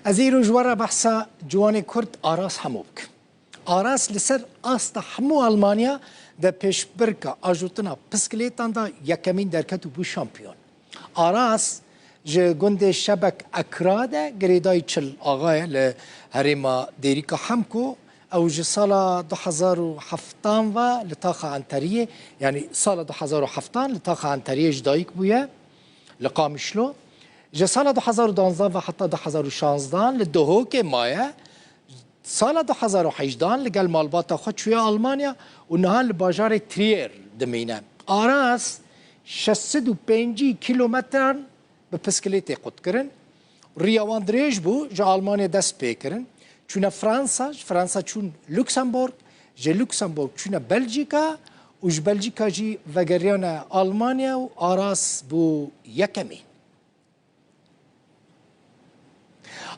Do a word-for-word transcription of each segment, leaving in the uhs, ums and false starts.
Ez ê îro ji we re behsa ciwanê Kurd Aras Hemo bikim. Aras li ser asta hemû Almanya de pêşbirka ajotina piskilêtan de yekemîn derket û bû şampiyon. Aras ji gundê Şebek Ekra de girêdayî Çil Axa ye li herêma Dêrîka Hemko. Ew ji sala du hezar û heftan ve li taxa Enteriyê, yanî sala du hezar û heftan li taxa Enteriyê ji dayik bûye, li Qamişlo. Ji sala du hezar û duwazdeh ve heta du hezar û şazdeh li Duhokê maye. Sala du hezar û hejdehan li gel malbata xwe çûye Almanya û niha li bajarê Trier dimîne. Aras şeş sed û pêncî kîlometran bi piskilêtê qut kirin. Riya wan dirêj bû, ji Almanyê dest pê kirin. Çûne Fransa, ji Fransa çûn Luksemburg, ji Luksemburg çûne Belcîka û ji Belcîka jî vegeriyane Almanya û Aras bû yekemîn.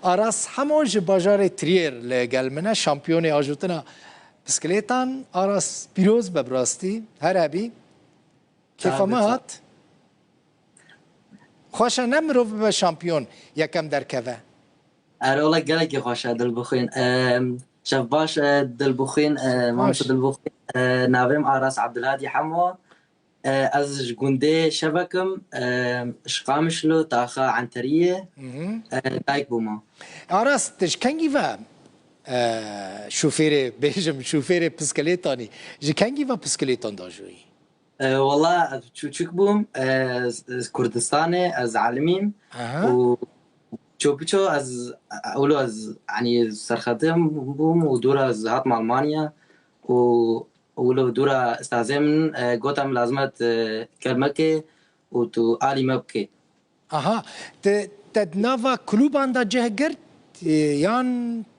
Aras Hemo ji bajarê Trier li gel min e, şampiyonê ajotina bisikletan. Aras, pîroz be bi rastî, her hebî. Kêfa me hat. Xweş e ne mirov bibe şampiyon, yekem derkeve. Erê wele gelekî xweş e, dil bixwîn. Em, şev baş, e, dil bixwîn, e, mamoste dil bixwîn. E, navê min Aras Abdulhadî Hemo. E, ez ji gundê Şevek im, e, ji Qamişlo, taxa Enteriyê, e, dayik bûme. Aras, tu ji kengî ve, e, şofêrê, bêjim, şofêrê piskilêtanî, ji kengî ve piskilêtan dajoyî? E, wela ez çûçik bûm, e, ez, ez Kurdistanê, ez alimîm û ço piço ez, e, wilo ez, yanî serxetim bûm û dûra ez hatim Almanya û wilo dûra istazê min, e, gotem lazim e tu, e, gel me bikê û tu alî me bikê. Aha, te, te di nava klûban de cih girt, e, yan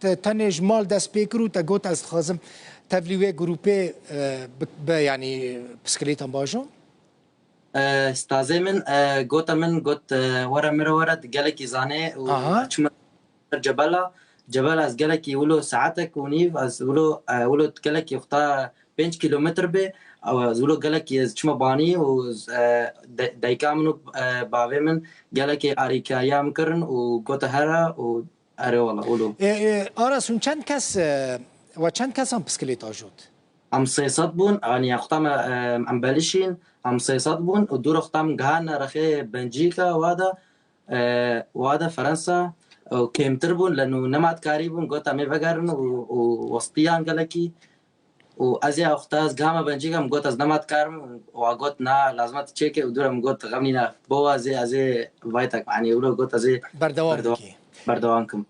te tenê ji mal dest pê kir û te got, ez dixwazim tevlî wê grûpê, e, bi, bi, yanî piskilêtan bajom? E, stazê min, e, gote min, got, e, were mire were, tu gelekî zanê û çima cebela, cebela ez gelekî wilo saetek û nîv, ez wilo, e, wilo gelekî xta pênc kîlometr bê, ew ez wilo gelekî ez çima banî û, e, de-, dayika min û, e, bavê min gelekî arîkariya min kirin û gote here û erê wela wilo. E, e, Aras, hûn çend kes, e, we çend kesan piskilêt ajot? Em sê sed bûn, yanî xta me, e, em belişîn, em sê sed bûn û dûra xta min gihane rexê Bencîka, wa de, e, wa de Ferensa, û kêmtir bûn, leno nema dikarîbûn, got em ê vegerin û, û westiyan gelekî. Û ez ê wexta ez gihame Bencîka, min got ez nema dikarim, wa got na, lazim e tu çêke û dûra min got xem nîne, bo ez ê, ez ê vaytek, yanî wilo got ez ê berdewam, berdewam bikî. Berdewam kim.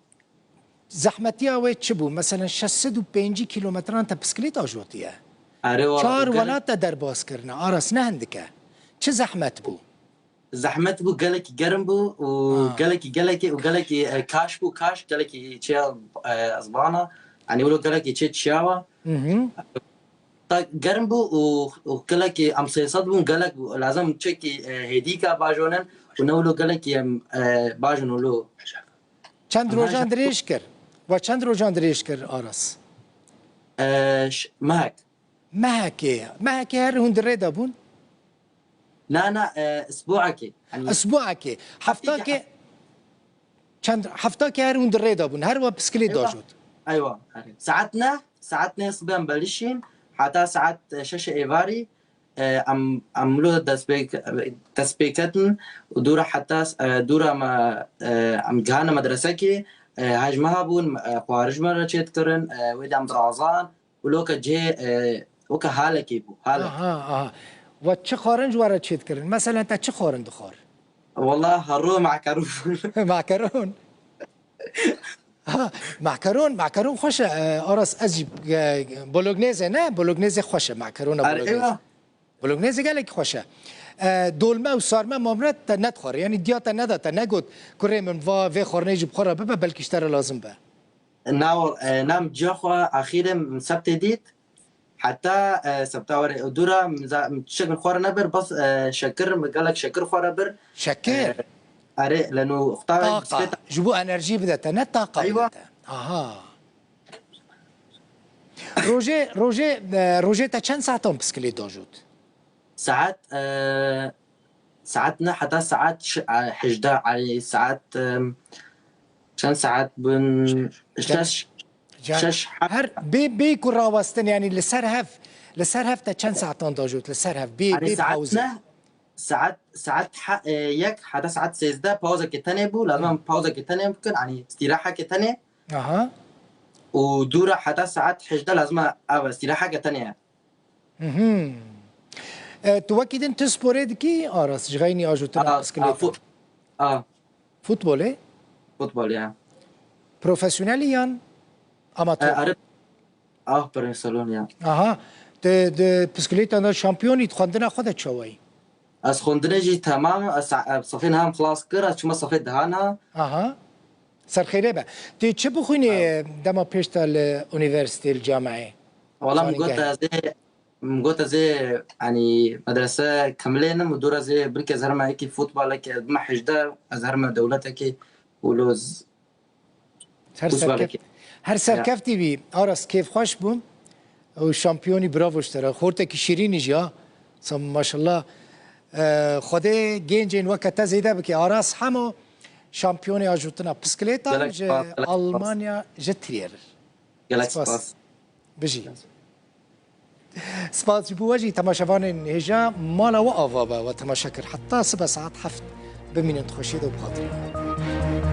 Zehmetiya wê çi bû? Meselen şeş sed û pêncî kîlometran te piskilît ajotiye. Erê wala, Çar û gerek- welat te derbas kirine. Aras ne hindik e. Çi zehmet bû? Zehmet bû, gelekî germ bû û Ha. gelekî, gelekî û gelekî, e, kaş bû, kaş, gelekî çiya, e, ez bana. Yanî wilo gelekî çê çiyawa. Hı hı. Ta germ bû û, û gelekî em sê sed bûn, gelek bû. Lazim çekî, e, hêdîka bajonin û ne wilo gelekî em, e, bajin wilo. Çend Aha, rojan ji- dirêj kir? We çend rojan dirêj kir, Aras? E, ş-, mehek. Mehekê. Mehekê her hûn di rê de bûn? Na, na, e, isbuekê. Yanî Isbuekê. Heftakê, çend, heftakê her hûn di rê de bûn. Her we piskilê Eywa. dajot. Eywa, erê. Saet neh, saet neh sibê em belişîn. Heta saet, e, şeşê êvarî, e, em, em lo destpê, destpê ketin û dûra heta, e, dûra me, e, em gihane medresekê, e, hej me hebûn, e, xwarin ji me re çêdikirin, e, wê de em dirazan û loke cihê, e, weke halekê bû, halek. Aha, aha. We çi xwarin ji we re çêdikirin? Meselen te çi xwarin dixwar? Wela her ro makeron. Makeron? Ha, makeron, makeron xweş e, e, Aras, ez jî, e, bolognese ne? Bolognese xweş e, makerona Erê, bolognese. eywa. Bolognese gelekî xweş e. E, dolme û sarme mamre te nedixware, yanî diya te neda, te negot, kurê min va vê xwarinê jî bi xwe re bibe, belkî ji te re lazim be. Na, e, na min ciya xwe axîrê min sebtê dît. Heta, e, sebta were û dûra min za-, min tiştek min xwar nebir, bas, e, şekir, min gelek şekir xwar bir. Şekir? E, erê, leno xta Taqa. Ji bo enerjî bide te, ne taqa Eywa. bide te. Aha. Rojê, rojê, e, rojê te çend saetan piskilê dajot? Saet, e, saet ne heta saet ş-, e, hejdeh, yani saet, e, Çend saet bûn? Şeş. Şeş, heft. Her bê, bê ku rawestin, yani li ser hev, li ser hev te çend saetan dajot, li ser hev, bê, Hani bê saet pawzê? Ne? Saet, saet ha-, e, yek heta saet sêzdeh pawzeke tenê bû, lazim em pawzeke tenê bikin, hani istiraheke tenê. Aha. Û dû re heta saet hejdeh lazim e ev istiraheke tenê ye. Mhm. E, tu wekî din tu sporê dikî, Aras, ji xeynî ajotina A, a, bisikletê? Fu-, a. Futbolê? Futbol ya. Profesyonelî yan amatör? E, arı, ah, profesyonel ya. Aha. Te di bisikletan de şampiyonî, di xwendina xwe de çawayî? Ez xwendinê jî temam, ez sa-, e, safê niha em xilas kir, ez çûme safê dehan ha. Aha. Serxêrê be. Tê çi bixwînî dema pêş te li unîversîtê, li cameyê? Wala min got ez ê, min got ez ê, yanî medrese kemilênim û dû re ez ê, belkî ez herime yekî futbolekê, ez bime hejdeh, ez herime dewletekê û lo z-, Her serkeft-, her serkeftî bî. Aras, kêfxweş bû. Û şampiyonî, bravo ji te re. Xortekî şîrînî jî ha. Sa maşallah. E, Xwedê gencên weke te zêde bike. Aras Hemo, şampiyonê ajotina piskilêtan ji Almanya, ji Trier. Gelek spas. Bijî. Spas ji bo we jî, temaşevanên hêja, mala we ava be, we temaşe kir. Heta sibe saet heft bimînin di xweşiyê de û bi xatirê.